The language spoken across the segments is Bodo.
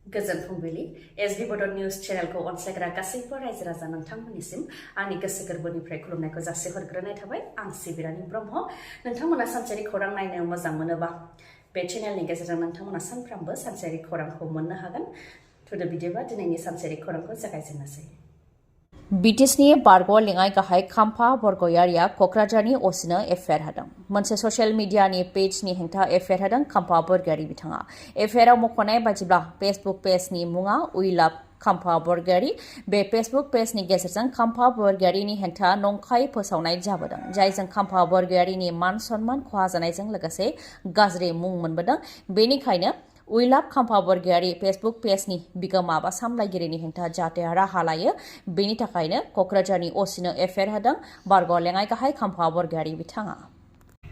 गोजोन फुंबिलि एसबी बड निउज चेनेलखौ अनसायग्रा गासैबो रायजो राजा नोंथांमोननिसिम आंनि गोसो गोरबोनिफ्राय खुलुमनायखौ जासिहरग्रोनाय थाबाय आं सिबि रानी ब्रह्म नोंथांमोना सानसेयारि खौरां नायनो मोजां मोनोबा बे चेनेलनि गेजेरजों नोंथांमोना सानफ्रामबो सानसेयारि खौरांखौ मोननो हागोन थुदो बिदिबा दिनैनि सानसेयारि खौरांखौ जागायजेननोसै BTechनि बारग' लेङाइ गाहाय खाम्फा बरग'यारिया क'क्राझारनि असिनो एफआइआर होदों मोनसे ससियेल मिडियानि पेजनि हेंथा एफआइआर होदों खाम्फा बरग'यारि बिथाङा एफआइआरआव मख'नाय बायदिब्ला फेसबुक पेजनि मुङा उइ लाभ खाम्फा बरग'यारि बे फेसबुक पेजनि गेजेरजों खाम्फा बरग'यारिनि हेंथा नंखाय फोसावनाय जाबोदों जायजों खाम्फा बरग'यारिनि मान सन्मान खहा जानायजों लोगोसे गाज्रि मुं मोनबोदों बेनिखायनो उइ लाभ खाम्फा बरग'यारि फेसबुक पेजनि बिगोमा बा सामलायगिरिनि हेंथा जाहाथे राहा लायो बेनि थाखायनो क'क्राझारनि असिनो एफआइआर होदों बारग' लेङाइ गाहाय खाम्फा बरग'यारि बिथाङा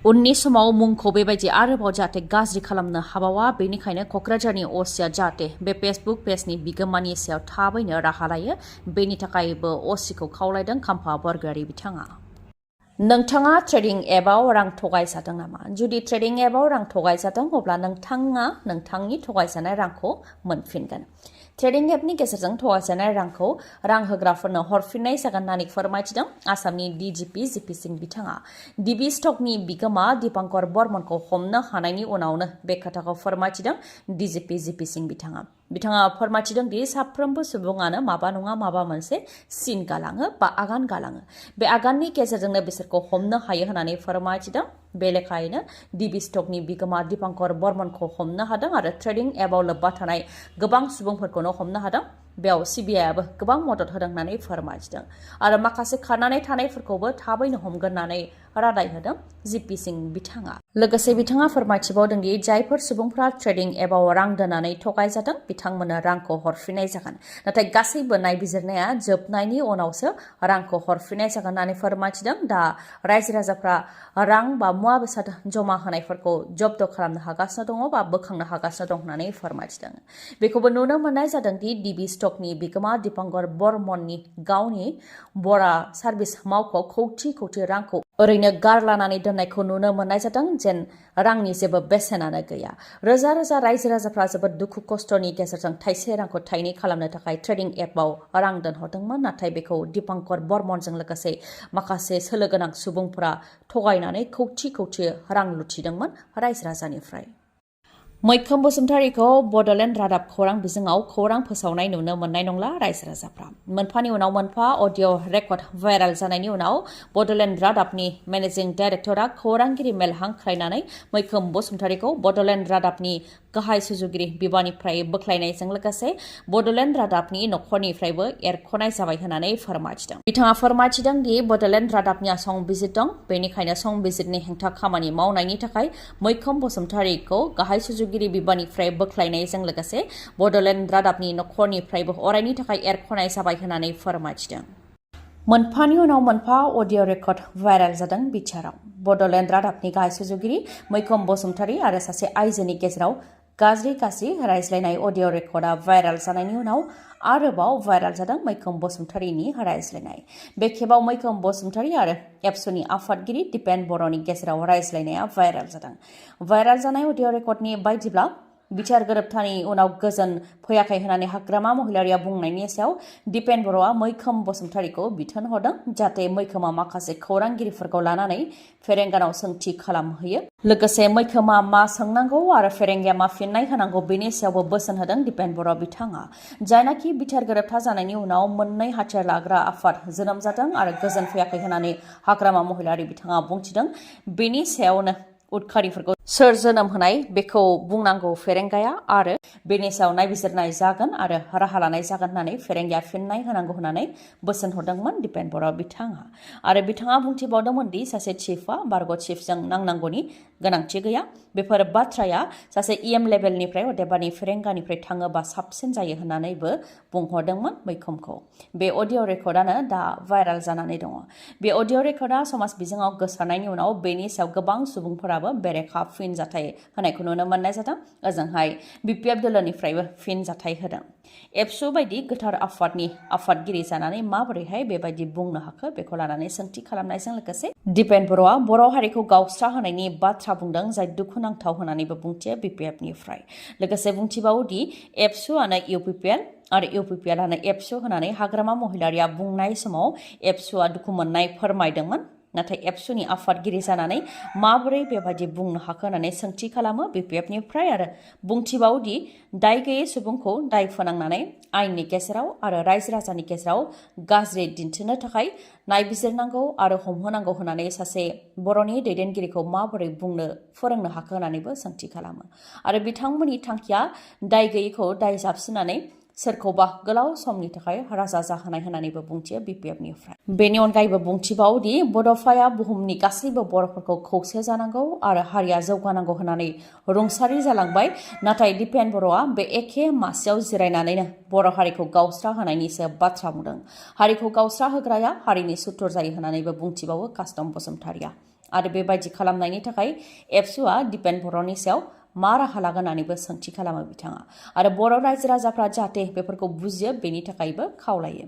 उननि समाव मुंखौ बेबायदि आरोबाव जाहाथे गाज्रि खालामनो हाबावा बेनिखायनो क'क्राझारनि असिया जाहाथे बे फेसबुक पेजनि बिगोमानि सायाव थाबैनो राहा लायो बेनि थाखायबो असिखौ खावलायदों खाम्फा बरग'यारि बिथाङा नोंथाङा ट्रेडिं एपआव रां थगायजादों नामा जुदि ट्रेडिं एपआव रां थगायजादों अब्ला नोंथाङा नोंथांनि थगायजानाय रांखौ मोनफिनगोन ट्रेडिं एपनि गेजेरजों थगायजानाय रांखौ रां होग्राफोरनो हरफिननाय जागोन होननानै फोरमायथिदों आसामनि डिजिपि जिपि सिं बिथाङा डिबि स्टकनि बिगोमा दीपांकर बर्मनखौ हमनो हानायनि उनावनो बे खोथाखौ फोरमायथिदों डिजिपि जिपि सिं बिथाङा फोरमायथिदों दि साफ्रोमबो सुबुङानो माबा नङा माबा मोनसे सिन गालाङो बा आगान गालाङो बे आगाननि गेजेरजोंनो बिसोरखौ हमनो हायो होननानै फोरमायथिदों बे लेखायैनो डिबि स्टकनि बिगोमा दीपांकर बर्मनखौ हमनो हादों आरो ट्रेडिं एपआव लोब्बा थानाय गोबां सुबुंफोरखौनो हमनो हादों बेयाव सिबिआइआबो गोबां मदद होदों होननानै फोरमायथिदों आरो माखासे खारनानै थानायफोरखौबो थाबैनो हमगोन होननानै रादाय होदों जिपि सिं बिथाङा लोगोसे बिथाङा फोरमायथिबावदों दि जायफोर सुबुंफ्रा ट्रेडिं एपआव रां दोननानै थगायजादों बिथांमोननो रांखौ हरफिननाय जागोन नाथाय गासैबो नायबिजिरनाया जोबनायनि उनावसो रांखौ हरफिननाय जागोन होननानै फोरमायथिदों दा रायजो राजाफ्रा रां बा मुवा बेसाद जमा होनायफोरखौ जब्द खालामनो हागासिनो दङ बा बोखांनो हागासिनो दं होननानै फोरमायथिदों बेखौबो नुनो मोननाय जादों दि डिबि स्टकनि बिगोमा दीपांकर बर्मननि गावनि बरा सार्भिस मावख'आव खौथि खौथि रांखौ ओरैनो गारलानानै दोननायखौ नुनो मोननाय जादों जेन रांनि जेबो बेसेनानो गैया रोजा रोजा रायजो राजाफ्रा जोबोद दुखु खस्थ'नि गेजेरजों थाइसे रांखौ थाइनै खालामनो थाखाय ट्रेडिं एपआव रां दोनहरदोंमोन नाथाय बेखौ दीपांकर बर्मनजों लोगोसे माखासे सोलो गोनां सुबुंफोरा थगायनानै खौथि खौथि रां लुथिदोंमोन रायजो राजानिफ्राय मैखोम बसुमतारीखौ बड'लेण्ड रादाब खौरां बिजोङाव खौरां फोसावनाय नुनो मोननाय नंला रायजो राजाफ्रा मोनफानि उनाव मोनफा अडिअ रेकर्ड भाइरेल जानायनि उनाव बड'लेण्ड रादाबनि मेनेजिं डाइरेक्टरा खौरांगिरि मेल हांख्रायनानै मैखोम बसुमतारीखौ बड'लेण्ड रादाबनि गाहाय सुजुगिरि बिबाननिफ्राय बोख्लायनायजों लोगोसे बड'लेण्ड रादाबनि नखरनिफ्रायबो एरख'नाय जाबाय होननानै फोरमायथिदों बिथाङा फोरमायथिदों दि बड'लेण्ड रादाबनिया संबिजित दं बेनिखायनो संबिजितनि हेंथा खामानि मावनायनि थाखाय मैखोम बसुमतारीखौ गाहाय सुजुगिरि बिबाननिफ्राय बोख्लायनायजों लोगोसे बड'लेण्ड रादाबनि नखरनिफ्रायबो अरायनि थाखाय एरख'नाय जाबाय होननानै फोरमायथिदों मोनफानि उनाव मोनफा अडिअ रेकर्ड भाइरेल जादों बिटिआरआव बड'लेण्ड रादाबनि गाहाय सुजुगिरि मैखोम बसुमतारी आरो सासे आइजोनि गेजेराव गाज्रि रायज्लायनाय अडिअ रेकर्डआ भाइरेल जानायनि उनाव आरोबाव भाइरेल जादों मैखोम बसुमतारीनि रायज्लायनाय बे खेबाव मैखोम बसुमतारी आरो एबसुनि आफादगिरि दिपेन बर'नि गेजेराव रायज्लायनाया भाइरेल जादों भाइरेल जानाय अडिअ रेकर्डनि बायदिब्ला बिटिआर गोरोबथानि उनाव गोजोन फैयाखै होननानै हाग्रामा महिलारिया बुंनायनि सायाव दिपेन बर'आ मैखोम बसुमतारीखौ बिथोन हरदों जाहाथे मैखोमा माखासे खौरांगिरिफोरखौ लानानै फेरेंगानाव सोंथि खालामहैयो लोगोसे मैखोमा मा सोंनांगौ आरो फेरेंगाया मा फिननाय होनांगौ बेनि सायावबो बोसोन होदों दिपेन बर' बिथाङा जायनाखि बिटिआर गोरोबथा जानायनि उनाव मोननै हाथियार लाग्रा आफाद जोनोम जादों आरो गोजोन फैयाखै होननानै हाग्रामा महिलारि बिथाङा बुंथिदों बेनि सायावनो उदखारिफोरखौ सोर जोनोम होनाय बेखौ बुंनांगौ फेरेंगाया आरो बेनि सायाव नायबिजिरनाय जागोन आरो राहा लानाय जागोन होननानै फेरेंगाया फिननाय होनांगौ होननानै बोसोन हरदोंमोन दिपेन बर' बिथाङा आरो बिथाङा बुंथिबावदोंमोन दि सासे चिफआ बारग' चिफजों नांनांगौनि गोनांथि गैया बेफोर बाथ्राया सासे इएम लेभेलनिफ्राय अदेबानि फेरेंगानिफ्राय थाङोबा साबसिन जायो होननानैबो बुंहरदोंमोन मैखोमखौ बे अडिअ रेकर्डआनो दा भाइरेल जानानै दङ बे अडिअ रेकर्डआ समाज बिजोङाव गोसारनायनि उनाव बेनि सायाव गोबां सुबुंफोराबो बेरेखा फिन जाथाय होनायखौ नुनो मोननाय जादों ओजोंहाय BPF दोलोनिफ्रायबो फिन जाथाय होदों एबसु बायदि गोथार आफादनि आफादगिरि जानानै माबोरैहाय बेबायदि बुंनो हाखो बेखौ लानानै सोंथि खालामनायजों लोगोसे दिपेन बर'आ बर' हारिखौ गावस्रा होनायनि बाथ्रा बुंदों जाय दुखुनांथाव होननानैबो बुंथियो BPFनिफ्राय लोगोसे बुंथिबावोदि एबसुआनो UPPL आरो UPPLआनो एबसु होनानै हाग्रामा महिलारिया बुंनाय समाव एबसुआ दुखु मोननाय फोरमायदोंमोन नाथाय एबसुनि आफादगिरि जानानै माबोरै बेबायदि बुंनो हाखो होननानै सोंथि खालामो BPFनिफ्राय आरो बुंथिबावोदि दाय गैयै सुबुंखौ दाय फोनांनानै आयेननि गेजेराव आरो रायजो राजानि गेजेराव गाज्रि दिन्थिनो थाखाय नायबिजिरनांगौ आरो हमहोनांगौ होननानै सासे बर'नि दैदेनगिरिखौ माबोरै बुंनो फोरोंनो हाखो होननानैबो सोंथि खालामो आरो बिथांमोननि थांखिया दाय गैयैखौ दाय जाबसिननानै सोरखौबा गोलाव समनि थाखाय राजा जाहोनाय होननानैबो बुंथियो BPFनिफ्राय बेनि अनगायैबो बुंथिबावोदि बड'फाया बुहुमनि गासैबो बर'फोरखौ खौसे जानांगौ आरो हारिया जौगानांगौ होननानै रुंसारि जालांबाय नाथाय दिपेन बर'आ बे एखे मासियाव जिरायनानैनो बर' हारिखौ गावस्रा होनायनिसो बाथ्रा बुंदों हारिखौ गावस्रा होग्राया हारिनि सुथुर जायो होननानैबो बुंथिबावो कास्टम बसुमतारिया आरो बेबायदि खालामनायनि थाखाय एबसुआ दिपेन बर'नि सायाव मा राहा लागोन होननानैबो सोंथि खालामो बिथाङा आरो बर' रायजो राजाफ्रा जाहाथे बेफोरखौ बुजियो बेनि थाखायबो खावलायो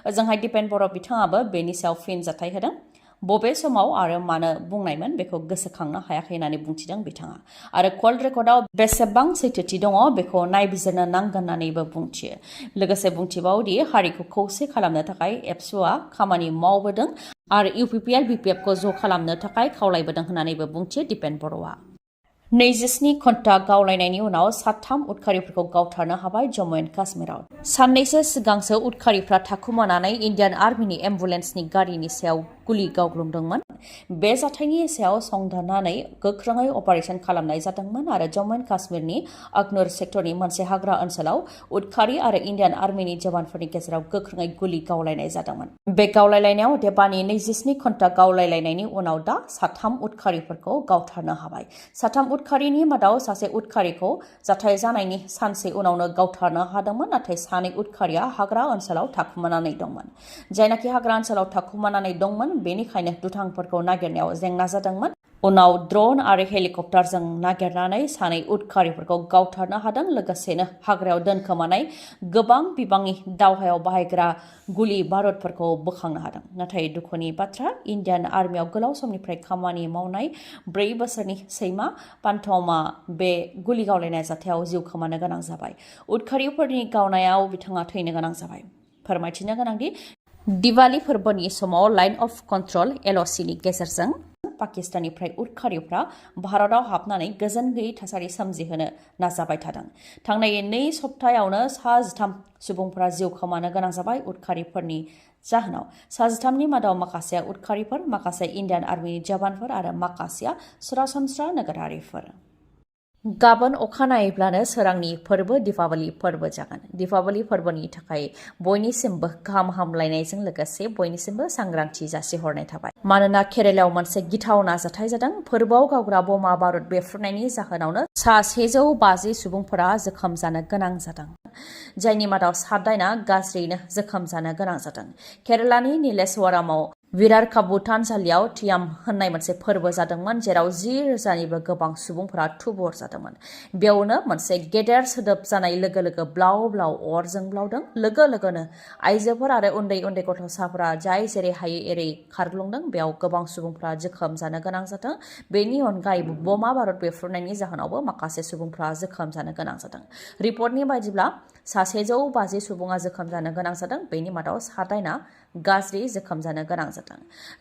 ओजोंहाय दिपेन बर' बिथाङाबो बेनि सायाव फिन जाथाय होदों बबे समाव आरो मानो बुंनायमोन बेखौ गोसोखांनो हायाखै होननानै बुंथिदों बिथाङा आरो कल रेकर्डआव बेसेबां सैथोथि दङ बेखौ नायबिजिरनो नांगोन होननानैबो बुंथियो लोगोसे बुंथिबावोदि हारिखौ खौसे खालामनो थाखाय एबसुआ खामानि मावबोदों आरो UPPL BPFखौ ज' खालामनो थाखाय खावलायबोदों होननानैबो बुंथियो दिपेन बर'आ 27 घन्टा गावलायनायनि उनाव 3 उदखारिफोरखौ गावथारनो हाबाय जम्मु एन्ड काश्मीराव साननैसो सिगांसो उदखारिफ्रा थाखुमानानै इन्डियान आर्मिनि एम्बुलेन्सनि गारिनि सायाव गुलि गावग्लुंदोंमोन बे जाथायनि सायाव संदाननानै गोख्रोङै अपारेशन खालामनाय जादोंमोन आरो जम्मु एन्ड काश्मीरनि अखनूर सेक्टरनि मोनसे हाग्रा ओनसोलाव उदखारि आरो इन्डियान आर्मिनि जवानफोरनि गेजेराव गोख्रोङै गुलि गावलायनाय जादोंमोन बे गावलायलायनायाव देबानि 27 घन्टा गावलायलायनायनि उनाव दा 3 उदखारिफोरखौ गावथारनो हाबाय 3 उदखारिनि मादाव सासे उदखारिखौ जाथाय जानायनि सानसे उनावनो गावथारनो हादोंमोन नाथाय 2 उदखारिया हाग्रा ओनसोलाव थाखुमानानै दंमोन जायनाखि हाग्रा ओनसोलाव थाखुमानानै दंमोन बेनिखायनो दुथांफोरखौ नागिरनायाव जेंना जादोंमन उनाव ड्रोन आरो हेलिकप्टारजों नागिरनानै 2 उदखारिफोरखौ गावथारनो हादों लोगोसेनो हाग्रायाव दोनखोमानाय गोबां बिबांनि दावहायाव बाहायग्रा गुलि बारुदफोरखौ बोखांनो हादों नाथाय दुखुनि बाथ्रा इन्डियान आर्मियाव गोलाव समनिफ्राय खामानि मावनाय 4 बोसोरनि सैमा पान्थमा बे गुलि गावलायनाय जाथायाव जिउ खोमानो गोनां जाबाय उदखारिफोरनि गावनायाव बिथाङा थैनो गोनां जाबाय फोरमायथिनो गोनांदि दिवाली फोरबोनि समाव लाइन अफ कन्ट्रल LOCनि गेजेरजों पाकिस्ताननिफ्राय उदखारिफ्रा भारताव हाबनानै गोजोन गैयै थासारि सोमजिहोनो नाजाबाय थादों थांनाय 2 सप्तायावनो 13 सुबुंफोरा जिउ खोमानो गोनां जाबाय उदखारिफोरनि जाहोनाव 13नि मादाव माखासेया उदखारिफोर माखासे इन्डियान आर्मिनि जवानफोर आरो माखासेया सरासनस्रा नोगोरारिफोर गाबोन अखानायैब्लानो सोरांनि फोरबो दीपावली फोरबो जागोन दीपावली फोरबोनि थाखाय बयनिसिमबो गाहाम हामलायनायजों लोगोसे बयनिसिमबो सांग्रांथि जासिहरनाय थाबाय मानोना केरेलायाव मोनसे गिथावना जाथाय जादों फोरबोआव गावग्रा बमा बारुद बेफ्रुनायनि जाहोनावनो 150 सुबुंफोरा जोखोम जानो गोनां जादों जायनि मादाव 7 गाज्रियैनो जोखोम जानो गोनां जादों केरेलानि नीलेश्वरमाव विरार काबु थानसालियाव थियाम होननाय मोनसे फोरबो जादोंमोन जेराव 10,000निबो गोबां सुबुंफोरा थुबुर जादोंमोन बेयावनो मोनसे गेदेर सोदोब जानाय लोगो लोगो ब्लाव ब्लाव अर जोंब्लावदों लोगो लोगोनो आइजोफोर आरो उन्दै उन्दै गथ'साफोरा जाय जेरै हायै एरै खारग्लुंदों बेयाव गोबां सुबुंफोरा जोखोम जानो गोनां जादों बेनि अनगायैबो बमा बारुद बेफ्रुनायनि जाहोनावबो माखासे सुबुंफोरा जोखोम जानो गोनां जादों रिपर्टनि बायदिब्ला 150 सुबुङा जोखोम जानो गोनां जादों बेनि मादाव 7 गाज्रि जोखोम जानो गोनां जादों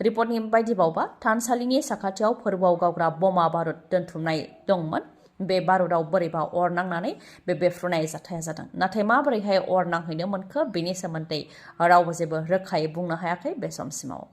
रिपर्टनि बायदिबावबा थानसालिनि साखाथियाव फोरबोआव गावग्रा बमा बारुद दोनथुमनाय दंमोन बे बारुदाव बोरैबा अर नांनानै बे बेफ्रुनाय जाथाया जादों नाथाय माबोरैहाय अर नांहैनो मोनखो बेनि सोमोन्दै रावबो जेबो रोखायै बुंनो हायाखै बे समसिमाव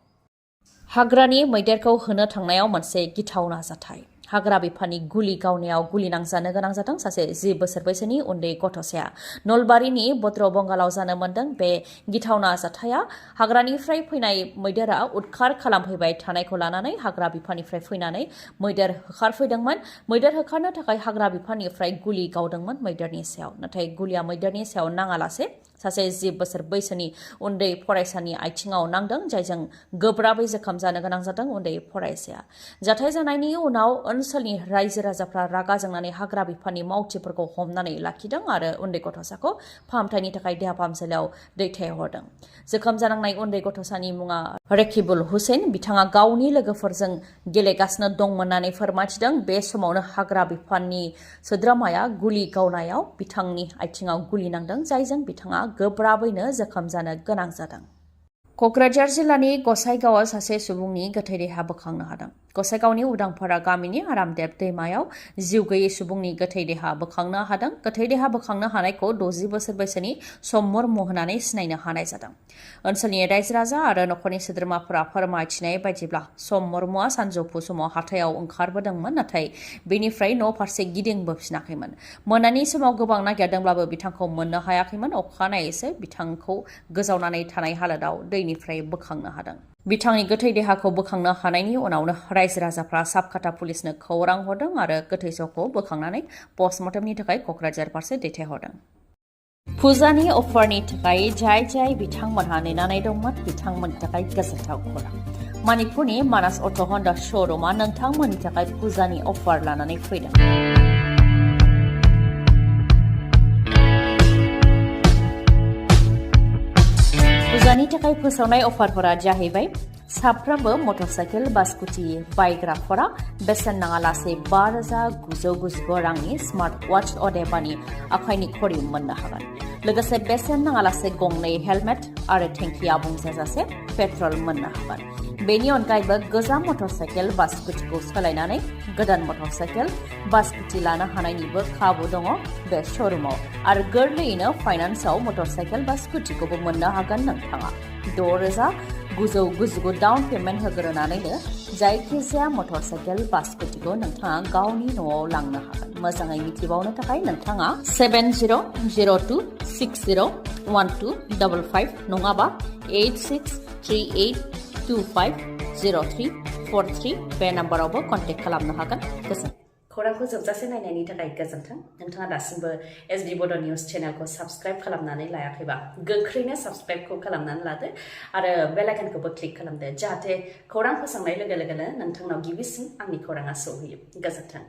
हाग्रानि मैदेरखौ होनो थांनायाव मोनसे गिथावना जाथाय हाग्रा बिफाननि गुलि गावनायाव गुलि नांजानो गोनां जादों सासे 10 बोसोर बैसोनि उन्दै गथ'साया नलबारिनि बद्र बंगालाव जानो मोनदों बे गिथावना जाथाया हाग्रानिफ्राय फैनाय मैदेरा उदखार खालामफैबाय थानायखौ लानानै हाग्रा बिफाननिफ्राय फैनानै मैदेर होखारफैदोंमोन मैदेर होखारनो थाखाय हाग्रा बिफाननिफ्राय गुलि गावदोंमन मैदेरनि सायाव नाथाय गुलिया मैदेरनि सायाव नाङालासे सासे 10 बोसोर बैसोनि उन्दै फरायसानि आथिङाव नांदों जायजों गोब्राबै जोखोम जानो गोनां जादों उन्दै फरायसाया जाथाय जानायनि उनाव ओनसोलनि रायजो राजाफ्रा रागा जोंनानै हाग्रा बिफाननि मावथिफोरखौ हमनानै लाखिदों आरो उन्दै गथ'साखौ फाहामथायनि थाखाय देहा फाहामसालियाव दैथायहरदों। जोखोम जानांनाय उन्दै गथ'सानि मुङा रेकिबुल हुसैन। बिथाङा गावनि लोगोफोरजों गेलेगासिनो दंमोन होननानै फोरमायथिदों। बे समावनो हाग्रा बिफाननि सोद्रोमाया गुलि गावनायाव बिथांनि आथिङाव गुलि नांदों, जायजों बिथाङा गोब्राबैनो जोखोम जानो गोनां जादों। क'क्राझार जिल्लानि गसाइगावआव सासे सुबुंनि गोथै देहा बोखांनो हादों। गसाइगावनि उदांपारा गामिनि आरामदेब दैमायाव जिउ गैयै सुबुंनि गोथै देहा बोखांनो हादों। गोथै देहा बोखांनो हानायखौ 60 बोसोर बैसोनि सम मुर्मु होननानै सिनायनो हानाय जादों। ओनसोलनि रायजो राजा आरो नखरनि सोद्रोमाफोरा फोरमायथिनाय बायदिब्ला सम मुर्मुआ सानजौफु समाव हाथायाव ओंखारबोदोंमोन, नाथाय बेनिफ्राय न' फारसे गिदिंबोफिनाखैमोन। मोनानि समाव गोबां नागिरदोंब्लाबो बिथांखौ मोननो हायाखैमोन। अखानायैसो बिथांखौ गोजावनानै थानाय हालोदाव दैनिफ्राय बोखांनो हादों। बिथांनि गोथै देहाखौ बोखांनो हानायनि उनावनो रायजो राजाफ्रा साबकाटा पुलिसनो खौरां हरदों आरो गोथै सहखौ बोखांनानै पस्टमर्टेमनि थाखाय क'क्राझार फारसे दैथायहरदों। फुजानि अफारनि थाखाय जाय बिथांमोनहा नेनानै दंमोन बिथांमोननि थाखाय गोजोनथाव खौरां। मणिपुरनि मानास अट' हन्डा श'रुमा नोंथांमोननि थाखाय फुजानि अफार लानानै फैदों। फुजानि थाखाय फोसावनाय अफारफोरा जाहैबाय साफ्रोमबो मटरसाइकेल बा स्कुटि बायग्राफोरा बेसेन नाङालासे 5,999 रांनि स्मार्ट वाच अदेबानि आखाइनि घड़ी मोननो हागोन। लोगोसे बेसेन नाङालासे गंनै हेलमेट आरो टेंकि आबुं जाजासे पेट्रल मोननो हागोन। बेनि अनगायैबो गोजाम मटरसाइकेल बा स्कुटिखौ सोलायनानै गोदान मटरसाइकेल बा स्कुटि लानो हानायनिबो खाबु दङ बे श'रुमाव आरो गोरलैयैनो फाइनान्सआव मटरसाइकेल बा स्कुटिखौबो मोननो हागोन। नोंथाङा 6,999 डाउन पेमेन्ट होग्रोनानैनो जायखिजाया मटरसाइकेल बा स्कुटिखौ नोंथाङा गावनि न'आव लांनो हागोन। मोजाङै मिथिबावनो थाखाय नोंथाङा 7002601255 नङाबा 8638250343 बे नाम्बारावबो कन्टेक्ट खालामनो हागोन। गोजोन्थों। खौरांखौ जोबजासे नायनायनि थाखाय गोजोन्थों। नोंथाङा दासिमबो एसडि बड' निउस चेनेलखौ साबस्क्राइब खालामनानै लायाखैबा गोख्रैनो साबस्क्राइबखौ खालामनानै लादो आरो बेल आइकनखौबो क्लिक खालामदो, जाहाथे खौरां फोसावनाय लोगो लोगोनो नोंथांनाव गिबिसिन आंनि खौराङा सौहैयो। गोजोन्थों।